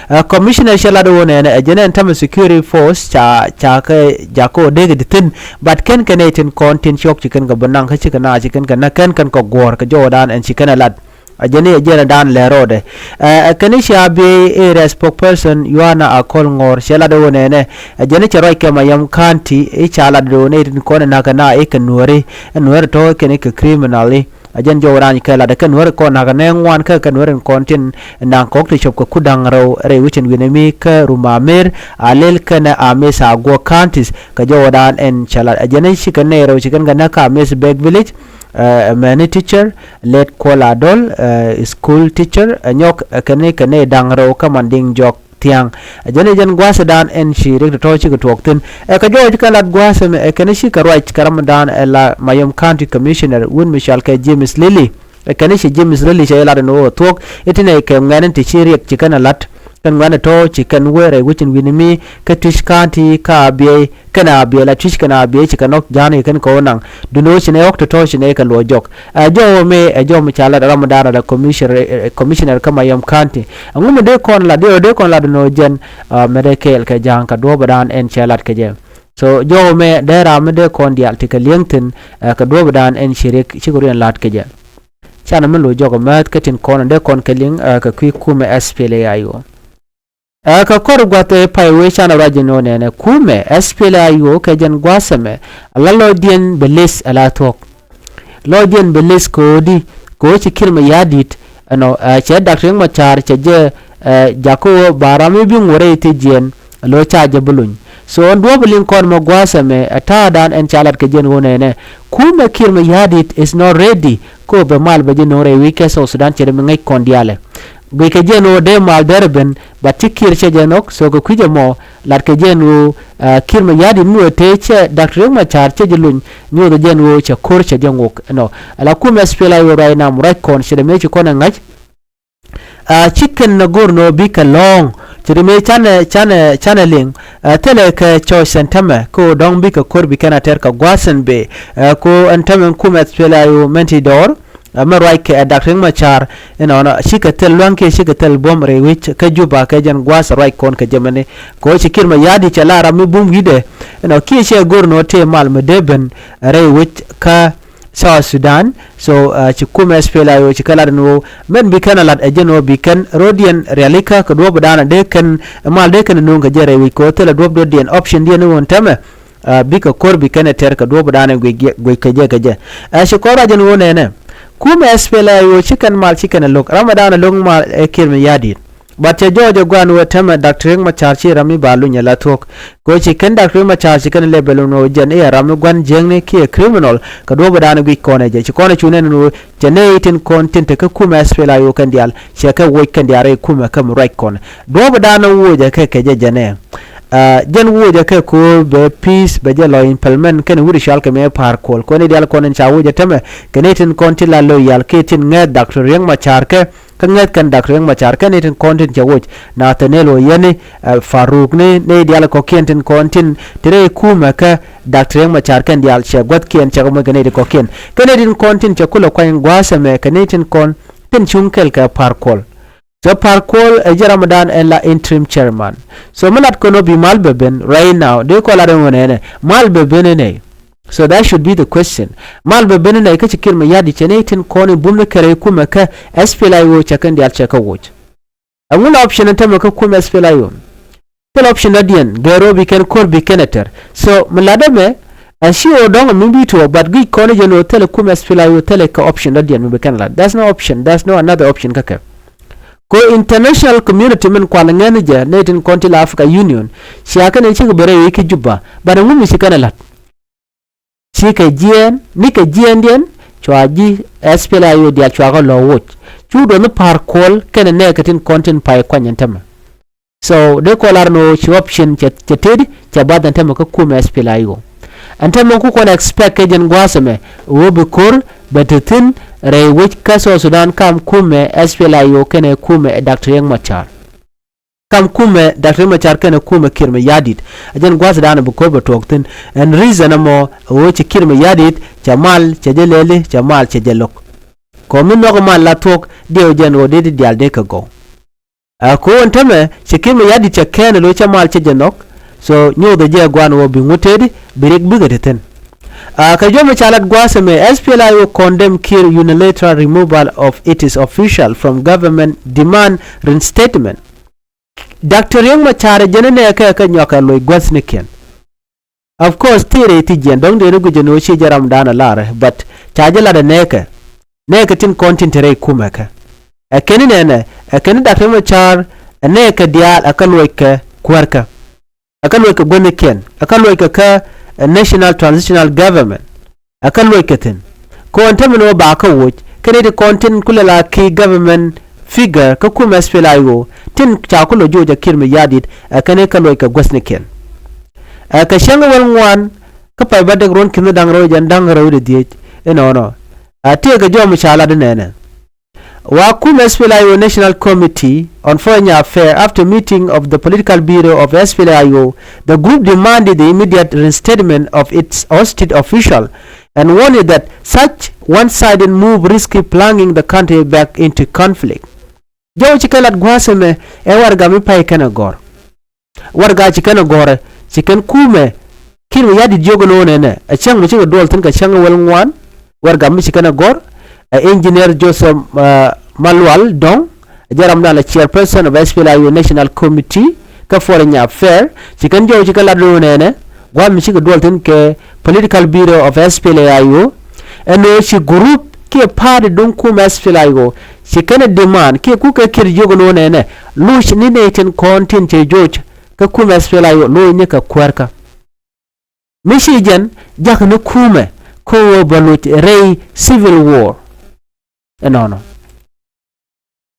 Ɛ, Commissioner cɛ lat ɣöö nɛnɛ, ɛ jɛn ɛ ɛn tämɛ security force ca, ca kɛ, ca kɛ ɣöö dee kɛ ti thi̱n, but kɛn kɛn ɛ tin kɔn tin ciɔk ci kɛn kɛ bi naŋ kä ci kɛ na ci kɛn kɛ na kɛn kɛn kɛ guɔ̱ɔ̱r kɛ jɔwdan ɛn ci kɛn ɛ lat. Ɛ jɛn ɛ jɛn ɛ dan lɛ rɔɔdɛ. Ɛ, ɛ kɛn i̱ ca bi area spokesperson Yuana Akol Ŋɔr cɛ lat ɣöö nɛnɛ, ɛ jɛn i̱ cɛ ruac kɛ Mayom County i̱ ca lat ɣöö nɛ tin kɔn ɛ na̱k kɛ na i̱ kɛ nuääri, ɛ nuääri tɔ̱ kɛn i̱ kɛ criminal i̱. A jɛn jɔw rany kɛ lat kɛ nuäär kɔn nakä nɛ ŋuan kä kɛ nuäär in kɔn tin naŋ kɔk ti cop kɛ kudaŋ rɛw rɛy wicin wi̱nɛ mi kä Rumamir, Alil kɛnɛ Amis a guɔ counties kɛ jɔw dan ɛn cɛ lat. A jɛn ci kɛ nɛ rɛw ci kɛn kɛ nɛ kä Amis Bek Village, ɛ mɛni teacher, Let Kuɔl Adol, ɛ school teacher, ɛ nyɔk ɛ kɛn kɛ nɛ daŋ rɛw kä Mandiŋ Jɔk Thiaŋ. Ɛ jɛn ɛ jɛn gua̱a̱thdan ɛn ci riɛk tɔ̱tɔ̱ cikɛ tuɔɔk thi̱n. Ɛ kɛ jɔɔc kɛ lat gua̱a̱th ɛmɛ ɛ kɛn cikɛ ruac kɛ ramdan ɛ la Mayom County Commissioner wun mi cɔal kɛ James Lili. Ɛ kɛn ci James Lili cɛ lat ɛn ɣöö thuɔ̱k i̱ ti nɛy kɛ ŋuɛ̈tni ti ci riɛk ci kɛn ɛ lat. Kɛn ŋuɛ̈tni tɔ̱ ci kɛn wee rɛy wecin wi̱ni mi kä Twic County kä Abyei. Kɛn a biɛ la Twic kɛn a biɛ ci kɛ nɔk ja̱a̱n kɛ kɛn kɛ wä naŋ. Duundɛ wä ci nɛ ɣɔk tɔ̱tɔ̱ ci nɛ kɛ luɔc jɔk. Ɛ jɔw mɛ ɛ jɔw mi ca lat ram mi da̱a̱n ɛ commissioner, ɛ, ɛ, commissioner kä Mayom County. Ɛŋu mi dee kɔn lat, dee, dee kɔn lat duundɛ wä jɛn, ɛ, mɛ dee kɛɛl kɛ ja̱a̱n kɛ duɔ̱ɔ̱p ɛ da̱a̱n ɛn cɛ lat kɛ jɛ. So jɔw mɛ dee ram mi dee kɔn diaal ti kɛ li̱eŋ thi̱n, ɛ, kɛ duɔ̱ɔ̱p ɛ da̱a̱n ɛn ci riɛk cikɛ ruɛn lat kɛ jɛ. Canɛ mi lo̱c jɔk ɛ määth kä tin kɔn dee kɔn kɛ li̱eŋ, ɛ, kɛ kui̱ kumɛ S P L A I O. Ɛ kɛ kɔr gua̱th ɛ pay wee canɛ ruac ɛn ɣöö nɛnɛ kumɛ S P L A I O kɛ jɛn gua̱a̱th ɛmɛ ala lɔcdiɛn bɛ leth ala thuɔ̱k. Lɔcdiɛn bɛ leth kɛ ɣöö di kɛ ɣöö ci Kiir Mayardit ɛnɔ ɛ cɛ Doctor Riek Machar cɛ jɛ ɛ jakä ɣöö ba ram mi bi ŋuɔrɛ i̱ thiec jiɛn ɛ lo̱c ca jɛ bi luny. So ɛn duɔ̱ɔ̱p liŋ kɔn mɛ gua̱a̱th ɛmɛ ɛ ta̱a̱dan ɛn ca lat kɛ jɛn ɣöö nɛnɛ kumɛ Kiir Mayardit is not ready kɛ ɣöö bɛ mal bɛ jɛ no̱o̱ŋ rɛy wi̱c kɛ South Sudan cɛ ri mi ŋäc kɔn diaalɛ. Guic kɛ jɛn ɣöö dee mal derɛ ben but ci Kiir cɛ jɛ nhɔk. So kɛ kui̱c ɛmɔ lat kɛ jɛn ɣöö ɛ Kiir Mayardit mi wee tëë cɛ Doctor Riek Machar cɛ jɛ luny nyuuth jɛn ɣöö cɛ ko̱r cɛ jɛ ŋok ɛnɔ. Ala kumɛ S P L A I O ruac nam ruac kɔn cɛ dee mëë ci kɔn ɛ ŋa̱c. Ɛ ci kɛn ɛ go̱r nɔ bikɛ lɔ̱ɔ̱ŋ ci ri mëë canɛ canɛ canɛ liŋ ɛ thilɛ kɛ cɔɔc cɛn tämɛ kä ɣöö dɔ̱ŋ bikɛ ko̱r bi kɛn a tɛr kɛ gua̱a̱th ɛn bëë ɛ ko ɛn tämɛ kumɛ S P L A I O mɛn ti dɔɔr. Ɛ mɛ ruac kɛ ɛ Doctor Riek Machar inɔnɔ cikɛ thil lua̱ŋ kiɛ cikɛ thil buɔ̱m rɛy wi̱c kä Juba kɛ jɛn gua̱a̱th ruac kɔn kɛ jɛ mɛni. Kɛ ɣöö ci Kiir Mayardit cɛ la ram mi bum wi̱cdɛ inɔ kiɛ cɛ go̱r nɔ tëë mal mi dee ben rɛy wi̱c kä South Sudan. So ɛ ci kumɛ S P L A I O ci kɛ lat ɛn ɣöö mɛn bi kɛn a lat ɛ jɛn ɣöö bi kɛn ro̱diɛn rialikä kɛ duɔ̱ɔ̱p daanɛ dee kɛn mal dee kɛn no̱o̱ŋ kɛ jɛ rɛy wi̱c kɛ ɣöö thilɛ duɔ̱ɔ̱p do̱diɛn option diɛn ɣöö ɛn tämɛ. Ɛ bikɛ ko̱r bi kɛn ɛ tɛr kɛ duɔ̱ɔ̱p daanɛ guic kɛ jɛ kɛ jɛ. Ɛ ci kɔn ruac ɛn ɣöö nɛnɛ kumɛ S P L A I O ci kɛn mal ci kɛn ɛ lo̱k ram ɛ daanɛ lo̱k mal ɛ Kiir Mayardit. But cɛ jɔɔc ɛ gua̱n wee tämɛ Doctor Riek Machar ci ram mi ba luny ala thuɔ̱k. Kɛ ɣöö ci kɛn Doctor Riek Machar ci kɛn lɛ bɛ luny wee jɛn i̱ ɛ ram mi gua̱n jiäkni kiɛ criminal kɛ duɔ̱ɔ̱p daanɛ guic kɔn ɛ jɛ ci kɔn ɛ cu nɛn wee cɛ nɛy tin kɔn tin te kä kumɛ S P L A I O kɛn diaal cɛ kɛ woc kɛn diaal rɛy kumɛ kä mi ruac kɔn. Duɔ̱ɔ̱p daanɛ woc ɛ kɛ kɛ jɛ jɛn ɛ. Ɛ jɛn woc ɛ kɛ ko̱o̱r bɛ peace bɛ jɛ lɔ implement kɛn wi̱r cual kɛ mëë pa̱a̱r kuɔl kɔn i̱ diaal kɔn in ca woc ɛ tämɛ kɛ nɛy tin kɔn tin la loyal kiɛ tin ŋäth Doctor Riek Machar kɛ. Kä ŋäth kɛn Doctor Riek Machar kɛn nɛy tin kɔn tin cɛ woc Nathaniel Oyeni, ɛ Faruk ni nɛy diaal kɔ̱kiɛn tin kɔn tin ti rɛy kumɛ kä Doctor Riek Machar kɛn diaal cɛ gua̱thkiɛn cɛ kɛ moc kɛ nɛy tin kɔ̱kiɛn kɛ nɛy tin kɔn tin cɛ kulɛ kuany gua̱a̱th ɛmɛ kɛ nɛy tin kɔn tin cuŋ kɛl kɛ pa̱a̱r kuɔl. So pa̱a̱r kuɔl ɛ jɛ ram dan ɛn la interim chairman. So mi lat kɔn ɔ bi mal bɛ ben right now dee kɔ lat ɛn wä nɛnɛ mal bɛ ben ɛnɛ. So that should be the question. Mal bɛ ben nɛy kä ci Kiir Mayardit cɛ nɛy tin kɔn in bum ni kɛrɛ i̱ kumɛ kä S P L A I O cɛ kɛn diaal cɛ kä woc. Ɛŋu la option in tämɛ kä kumɛ S P L A I O. Thilɛ option dɔ̱diɛn gɛɛr ɣöö bi kɛn ko̱r bi kɛn ɛ tɛr. So mi lat ɛmɛ ɛ ci ɣöö dɔ̱ŋ mi bi tuɔɔk but guic kɔn i̱ jɛn ɣöö thilɛ kumɛ S P L A I O thilɛ kɛ option dɔ̱diɛn mi bi kɛn lat. There's no option, there's no another option kä kɛ. Kɛ ɣöö international community min kual ŋɛn jɛ nɛy tin kɔn ti la Africa Union cia kɛn in cikɛ bɛ rɛy i̱ kä Juba but ɛŋu mi ci kɛn ɛ la̱t. Cikɛ jiɛɛn nikɛ jiɛɛndiɛn cua ji̱ S P L A I O diaal cua kɛ lɔ woc. Cu duɔth ni pa̱a̱r kuɔl kɛnɛ nɛɛkɛ tin kɔn tin pay kuany ɛn tämɛ. So dee kɔn lar ni ɣöö ci option cɛ tëëdi cɛ bath ɛn tämɛ kä kumɛ S P L A I O. Ɛn tämɛ ku kɔn expect kɛ jɛn gua̱a̱th ɛmɛ ɣöö bi ko̱r bɛ te thi̱n rɛy wec kä South Sudan kam kumɛ S P L A I O kɛnɛ kumɛ Doctor Riek Machar. Kam kumɛ Doctor Riek Machar kɛnɛ kumɛ Kiir Mayardit. A jɛn gua̱th dan bi ko̱r bɛ tuɔɔk thi̱n. Ɛn reason ɛmɔ ɛ ɣöö ci Kiir Mayardit cɛ mal cɛ jɛ lɛli cɛ mal cɛ jɛ lo̱k. Kɛ ɣöö mi nhɔk mal la thuɔ̱k diɛw jɛn ɣöö dee ti diaal dee kɛ gɔw. Ɛ kɛ ɣöö ɛn tämɛ ci Kiir Mayardit cɛ kɛn ɛ lo̱c cɛ mal cɛ jɛ nhɔk. So nyothɛ jɛ gua̱n ɣöö bi ŋut tëëdi bi Riek bikɛ ti thi̱n. Ɛ kɛ jɔmɛ ca lat gua̱a̱th ɛmɛ S P L A I O condemn Kiir unilateral removal of its official from government, demand reinstatement. Doctor Riek Machar jɛn inɛ kɛ kɛ nyɔk kɛ loc gua̱thnikiɛn. Of course thirɛ ti jiɛn dɔ̱ŋ dee ni guic jɛ ni wä ci jɛ ram da̱a̱n a lar but ca jɛ lat ɛ nɛɛkɛ. Nɛɛkɛ tin kɔn tin te rɛy kumɛ kɛ. Ɛ kɛn inɛnɛ ɛ kɛn Doctor Riek Machar ɛ nɛɛkɛ diaal ɛ kɛ luɔc kɛ kuäärkä. Ɛ kɛ luɔc kɛ guäthnikiɛn ɛ kɛ luɔc kɛ kä ɛ national transitional government. Ɛ kɛ luɔc kɛ thi̱n. Kɔn te min wä ba kä woc kɛn iti kɔn tin kulɛ la ki government figure kä kumɛ S P L A I O tin ca kulɛ joc ɛ Kiir Mayardit ɛ kɛn ikɛ luɔc kɛ guäthnikiɛn. Ɛ kɛ cäŋ wäl ŋuan kä pay bädäk ruɔ̱n ki̱n da̱ŋ rɛw jɛn da̱ŋ rɛw di dhiec inɔnɔ. Ɛ tëëkɛ jɔm ca lat inɛnɛ. Wa kum S P L A I O National Committee on Foreign Affairs after meeting of the political bureau of S P L A I O, the group demanded the immediate reinstatement of its ousted official and warned that such one-sided move risky plunging the country back into conflict. Jɔw ci kɛ lat gua̱a̱th ɛmɛ ɛ warɛga mi pay kɛn ɛ gɔ̱r. Warɛga ci kɛn ɛ gɔ̱rɛ ci kɛn kumɛ Kiir Mayardit jiök ɛn ɣöö nɛnɛ ɛ cäŋ mi cikɛ duɔl thi̱n kɛ cäŋ wäl ŋuan. Warɛga mi ci kɛn ɛ gɔ̱r ɛ Engineer Joseph Malual Dɔ̱ŋ Ɛ jɛ ramdan la chairperson of S P L A I O National Committee kä foreign affairs, ci kɛn jɔw ci kɛ lat ni wä nɛnɛ guam mi cikɛ duɔl thin kɛ political bureau of S P L A I O. Ɛn ɣöö ci group kiɛ party duŋ kum S P L A I O ci kɛn ɛ demand kiɛ kukɛ kiɛt jiök ni wä nɛnɛ luc ni nɛy tin kɔn tin cɛ joc kä kum S P L A I O luc ni kɛ kuäärkä. Mi ci jɛn jak ni kumɛ kä ɣöö bɛ luc rɛy civil war. Ɛnɔnɔ.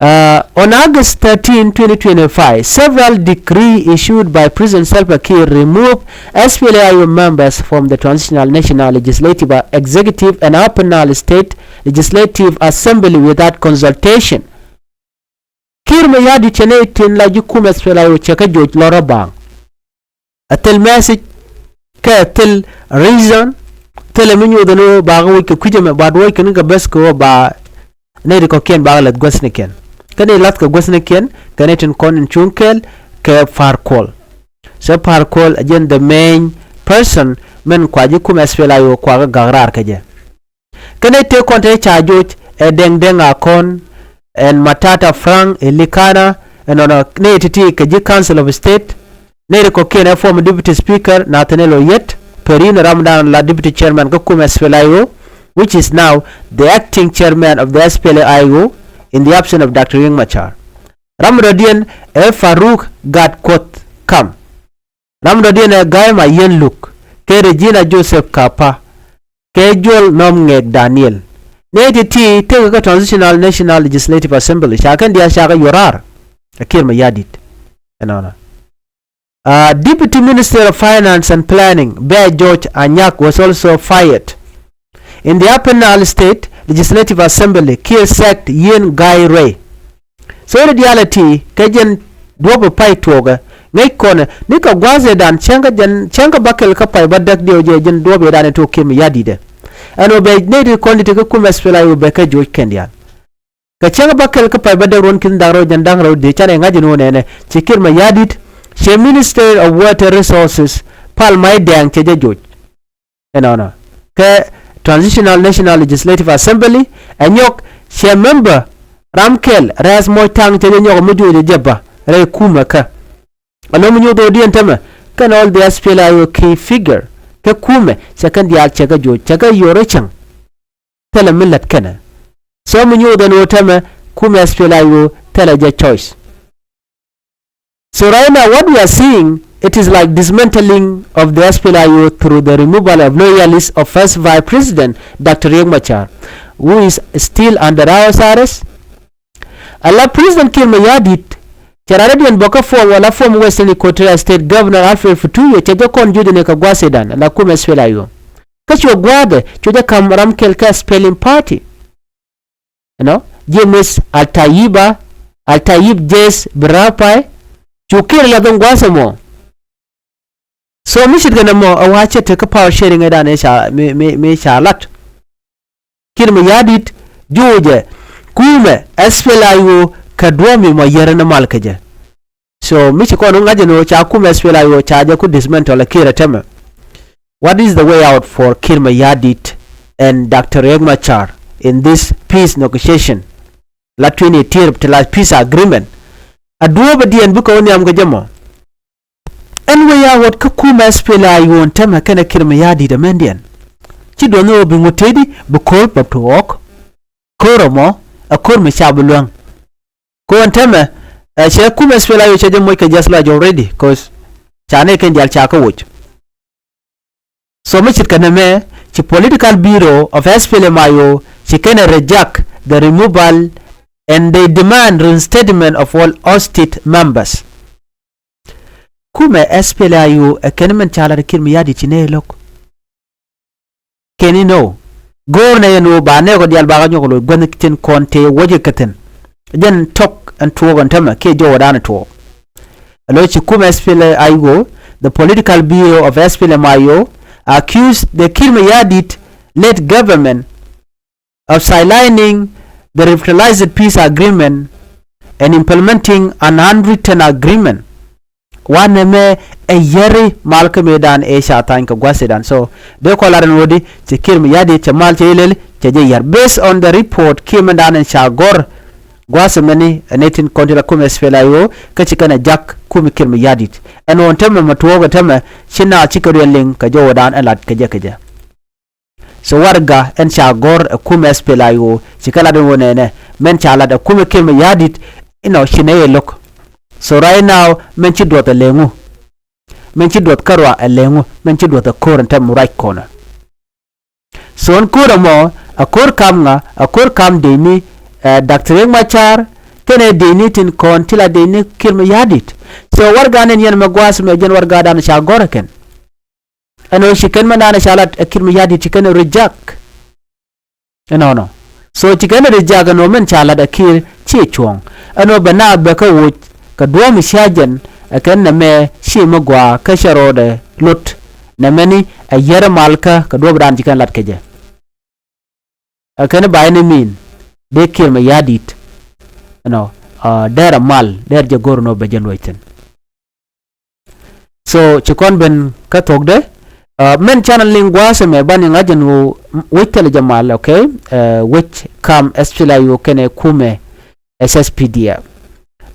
Uh, on August thirteen, twenty twenty-five, several decree issued by President Salva Kiir removed S P L A I O members from the Transitional National Legislative, Executive and Upper Nile State Legislative Assembly without consultation. Kiir Mayardit cɛ nɛy tin la ji̱ kum S P L A I O cɛ kɛ joc lɔ rɔ baaŋ. A thil message kɛ a thil reason, thilɛ mi nyuuth ni ɣöö ba kɛ wec kɛ kui̱c ɛmɛ, ba duɔ̱ɔ̱c kɛ ni kɛ bäth kɛ ɣöö ba nɛy ti kɔ̱kiɛn ba kɛ lɛth guäthnikiɛn. Kä nɛy lath kɛ guäthnikiɛn kɛ nɛy tin kɔn in cuŋ kɛɛl kɛ Par Kuol. So Par Kuol ɛ jɛn the main person min kua ji̱ kum S P L A I O kua kɛ gak raar kɛ jɛ. Kä nɛy tëë kɔn tëë ca joc ɛ Deng Deng Akon, ɛn Matata Frank, ɛ Likana, ɛnɔnɔ nɛy ti̱ti̱ kɛ ji̱ Council of State, nɛy ti kɔ̱kiɛn ɛ former deputy speaker Nathaniel Oyet, Perino ramdan la deputy chairman kä kum S P L A I O, which is now the acting chairman of the S P L A I O in the absence of Doctor Riek Machar. Ram dɔ̱diɛn ɛ Faruk Gatkuoth Kam. Ram dɔ̱diɛn ɛ Gai Mayen Luk, kɛ Regina Joseph Kapa, kɛ Joel Nɔm Ŋɛk Daniel. Nɛy ti̱ti̱ tekɛ kä Transitional National Legislative Assembly, ca kɛn diaal ca kɛ yuɔr raar ɛ Kiir Mayardit. Ɛnɔnɔ. Uh, Deputy Minister of Finance and Planning, Bɛ George Anyak, was also fired. In the Upper Nile State Legislative Assembly, Kiir sacked Yen Gai Rey. So in reality, kɛ jɛn duɔ̱p pay tuɔɔkɛ ŋäc kɔnɛ ni kɛ gua̱a̱th ëëdan cäŋ kä jɛn, cäŋ kä bäkɛl kä pay bädäk diɛw jɛ jɛn duɔ̱p ëëdan ɛ tuɔɔk Kiir Mayardit ɛ. Ɛn ɣöö bɛ nɛy ti kɔn ti ti kä kum S P L A I O bɛ kɛ joc kɛn diaal. Kɛ cäŋ kä bäkɛl kä pay bädäk ruɔ̱n ki̱n da̱ŋ rɛw jɛn da̱ŋ rɛw dee canɛ ŋa̱c ɛn ɣöö nɛnɛ ci Kiir Mayardit cɛ Minister of Water Resources, Pal Mai Deng, cɛ jɛ joc. Ɛnɔnɔ. Kɛ Transitional National Legislative Assembly, ɛ nyɔk cɛ member ram kɛl rɛth mɔc taŋ cɛ jɛ nyɔk mi juɔc jɛ bä rɛy kumɛ kä. Ɛlɔ mi nyuth ɣöö diɛn tämɛ kɛn all the S P L A I O key figure kɛ kumɛ cɛ kɛn diaal cɛ kɛ joc cɛ kɛ yɔr ɛ cäŋ. Thilɛ mi lät kɛnɛ. So mi nyuth ɛn ɣöö tämɛ kumɛ S P L A I O thilɛ jɛ choice. So right now, what we are seeing, it is like dismantling of the S P L A I O through the removal of loyalists of First Vice President Doctor Riek Machar, who is still under house arrest. Ala President Kiir Mayardit, cɛ raan rɛdiɛn bɔkä form, ala form Western Equatoria State Governor Alfred Futuyo, cɛ jɛ kɔn juɔcni kɛ gua̱a̱th ëëdan, ala kum S P L A I O. Kä cuɛ gua̱a̱thɛ, cuɛ jɛ ka̱m ram kɛl kä SPLM party. You know, James Altayiba, Altayib Jes Birapai, cu Kiir la dhɔŋ gua̱a̱th ɛmɔ. So mi ce̱tkɛ nɛmɔ ɛ wa cɛ te kä power sharing ëëdan ëë ca mi, mi, mi ca lat. Kiir Mayardit juɔcɛ kumɛ SPLA-IO kɛ duɔ̱ɔ̱p mi mɔ yɛrɛ ni mal kɛ jɛ. So mi ci kɔn ŋa̱c ɛn ɣöö ca kumɛ SPLA-IO ca jɛ ku dismantle ɛ Kiir ɛ tämɛ. What is the way out for Kiir Mayardit and Doctor Riek Machar in this peace negotiation? La twenty tier ti la peace agreement. A duɔ̱ɔ̱p ɛ diɛn bikɛ wä nhiam kɛ jɛ mɔ. Ɛn way out kä kumɛ SPLA-IO ɛn tämɛ kɛnɛ Kiir Mayardit ɛ mɛndiɛn. Ci duɔ̱n ni ɣöö bi ŋut tëëdi bi ko̱r bä tuɔɔk. Ko̱r ɛmɔ ɛ ko̱r mi ca bi luäŋ. Kɛ ɣöö ɛn tämɛ ɛ cɛ kumɛ SPLA-IO cɛ jɛ moc kɛ just lodge already, 'cause ca nɛy kɛn diaal ca kä woc. So mi ce̱tkɛ nɛmɛ ci political bureau of SPLM-IO ci kɛn ɛ reject the removal and they demand reinstatement of all ousted members. Kumɛ SPLA-IO ɛ kɛn mɛn ca lat Kiir Mayardit ci nɛy lo̱k. Kɛn inɔ go̱o̱r nɛ yɛn ɣöö ba nɛɛkɔ diaal bakɛ nyɔk loc gua̱n tin kɔn tëë wäcɛ kɛ thi̱n. Jɛn tɔk ɛn tuɔɔk ɛn tämɛ kiɛ jɔwädan ɛ tuɔɔk. Ɛ lo̱c ci kumɛ SPLA-IO, the political bureau of SPLM-IO, accused the Kiir Mayardit led government of sidelining the revitalized peace agreement and implementing an unwritten agreement. Wanɛ mɛ ɛ yɛri mal kä mëëdan ëë ca tha̱a̱ny kɛ gua̱sidan. So dee kɔ lar ɛn ɣöö di cɛ Kiir Mayardit cɛ mal cɛ ilel cɛ jɛ yɛr. Based on the report kiɛ mëëdan ɛn ca gɔ̱r Gua̱a̱th ɛmɛni ɛ nɛy tin kɔn ti la kumɛ S P L A I O kä ci kɛn ɛ jak kumɛ Kiir Mayardit. Ɛn ɣöö ɛn täämɛ mɛ tuɔɔk ɛ täämɛ ci naath cikɛ riɛl liŋ kɛ jɔwädan ɛ lat kɛ jɛ kɛ jɛ. So warɛga ɛn ca gɔ̱r ɛ kumɛ S P L A I O ci kɛ lat ɛn ɣöö nɛnɛ mɛn ca lat ɛ kumɛ Kiir Mayardit inɔ ci nɛy ɛ lo̱k. So right now mɛn ci duɔth ɛ lɛŋu. Mɛn ci duɔth kärɔa ɛ lɛŋu, mɛn ci duɔth ɛ ko̱r ɛn täämɛ ruac kɔnɛ. So ɛn ko̱r ɛmɔ ɛ ko̱r kam ŋa? Ɛ ko̱r kam dëcni, eh, Doctor Riek Machar kɛnɛ dëcni tin kɔn ti la dëcni Kiir Mayardit. So warɛga nɛn yɛn mɛ gua̱a̱th ɛmɛ jɛn warɛgadan ca gɔ̱r ɛ kɛn. Ɛn ɣöö ci kɛn mɛn dan ca lat ɛ Kiir Mayardit ci kɛn ɛ reject. Ɛnɔnɔ. So ci kɛn ɛ reject ɛn ɣöö mɛn ca lat ɛ Kiir ci cuɔ̱ɔ̱ŋ. Ɛn ɣöö bɛ naath bɛ kä woc kɛ duɔ̱ɔ̱p mi cia jɛn ɛ kɛn nɛmɛ ci mi gɔaa kä cɛ rɔɔdɛ lot. Nɛmɛni ɛ yier malkä kɛ duɔ̱ɔ̱pdan ci kɛn lat kɛ jɛ. Ɛ kɛn ba ɛn min dee Kiir Mayardit ɛnɔ, ah, dɛr ɛ mal dɛr jɛ go̱r ɛn ɣöö bɛ jɛ luɔc thi̱n. So ci kɔn ben kä thuɔ̱kdɛ, ah, mɛn canɛ liŋ gua̱a̱th ɛmɛ banɛ ŋa̱c ɛn ɣöö wec thilɛ jɛ mal, okay? Eh, wec kam S P L A I O kɛnɛ kumɛ S S P D F.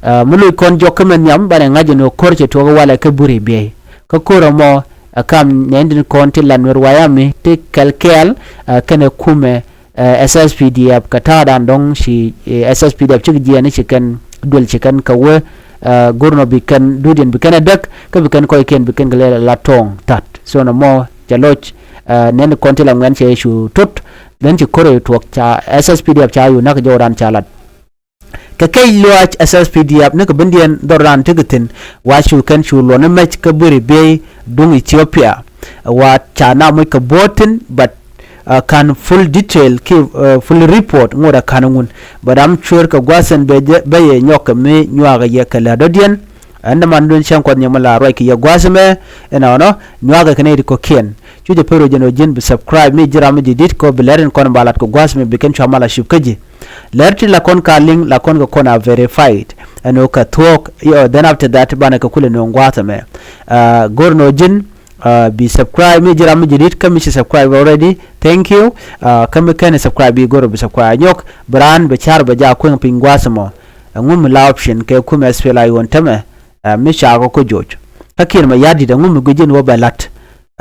Ah, mi loc kɔn jɔk kä mɛ nhiam banɛ ŋa̱c ɛn ɣöö ko̱r cɛ tuɔɔk walɛ kä Buri Biey. Kä ko̱r ɛmɔ ɛ kam nɛy tin kɔn ti la Nuer White Army ti kɛl kɛɛl, ah, kɛnɛ kumɛ eh, S S P D F kɛ ta̱a̱dan dɔ̱ŋ ci, eh, S S P D F cik jiɛɛn ci kɛn duël ci kɛn kɛ wee, eh, go̱r nɔ bi kɛn duudiɛn bi kɛn ɛ däk kä bi kɛn kɔckiɛn bi kɛn kɛ lɛl ala tɔ̱ɔ̱ŋ ta̱t. So nɔmɔ cɛ loc, eh, nɛn kɔn ti la ŋuɛn cɛ cu tot. Then ci ko̱r ɛ tuɔɔk ca S S P D F ca cu näk jɔwdan ca lat. Kɛ kɛc luaac S S P D F ni kɛ bendiɛn dhɔr raan tekɛ thi̱n wa cu kɛn cu luɔt ni mɛc kä Buri Biey duŋ Ethiopia. Wa ca na moc kɛ buɔ̱ɔ̱t thi̱n, but, uh, ka̱n full detail ki, uh, full report ŋot ɛ ka̱n ŋun. But am cuer kɛ gua̱a̱th ɛn bɛ jɛ, bɛ yɛ nyɔk kɛ mi nyuakä yɛ kɛ lɛ dɔ̱diɛn. Ɛn däman duun cäŋ kuɔth nyɛ mi la ruac kɛ yɛ gua̱a̱th ɛmɛ, ɛnɔnɔ, nyuakä kɛ nɛy ti kɔ̱kiɛn. Cu jɛ pär ɣöö jɛn ɣöö ji̱n bi subscribe mi ji̱ ram mi ji̱ di̱t kɛ ɣöö bi lɛr in kɔn ba lat kɛ gua̱a̱th ɛmɛ bi kɛn cua mal a cup kä ji̱. Lɛr ti la kɔn ka liŋ la kɔn kɛ kɔn a verified. Ɛn ɣöö kɛ thuɔ̱k, yɔ, then after that banɛ kɛ kulɛ nööŋ gua̱a̱th ɛmɛ. Ah, go̱r nɔ ji̱n, ah, bi subscribe mi ji̱ ram mi ji̱ di̱t kä mi ci subscribe already. Thank you. Ah, kä mi kɛn subscribe bi go̱r bi subscribe nyɔk. Bi raan bi car bɛ ja kueŋ piny gua̱a̱th ɛmɔ. Ɛŋu mi la option kɛ kumɛ S P L A I O ɛn tämɛ, ah, mi ca kɔ kä joc. Kä Kiir Mayardit ɛŋu mi guic ji̱n wä bɛ la̱t.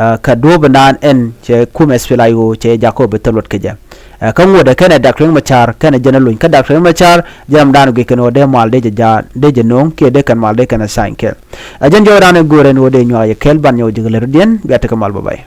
Ah, kä duɔ̱ɔ̱p naan ɛn cɛ kumɛ S P L A I O cɛ Jacob bi thil luɔt kɛ jɛ. Ah, kä ŋuɔ̱t ɛ kɛnɛ Doctor Riek Machar kɛnɛ jɛn ɛ lony kä Doctor Riek Machar jɛn ram daan guic kɛn ɣöö dee mal dee jɛ ja̱a̱n dee jɛ no̱o̱ŋ kiɛ dee kɛn mal dee kɛn ɛ sign kɛ. Ah, jɛn jɔwdan ɛ go̱o̱r ɛn ɣöö dee nyuak yɛ kɛɛl ban nyɔk ji̱ kɛ lät rɔ̱diɛn bia tekɛ mal bä bay.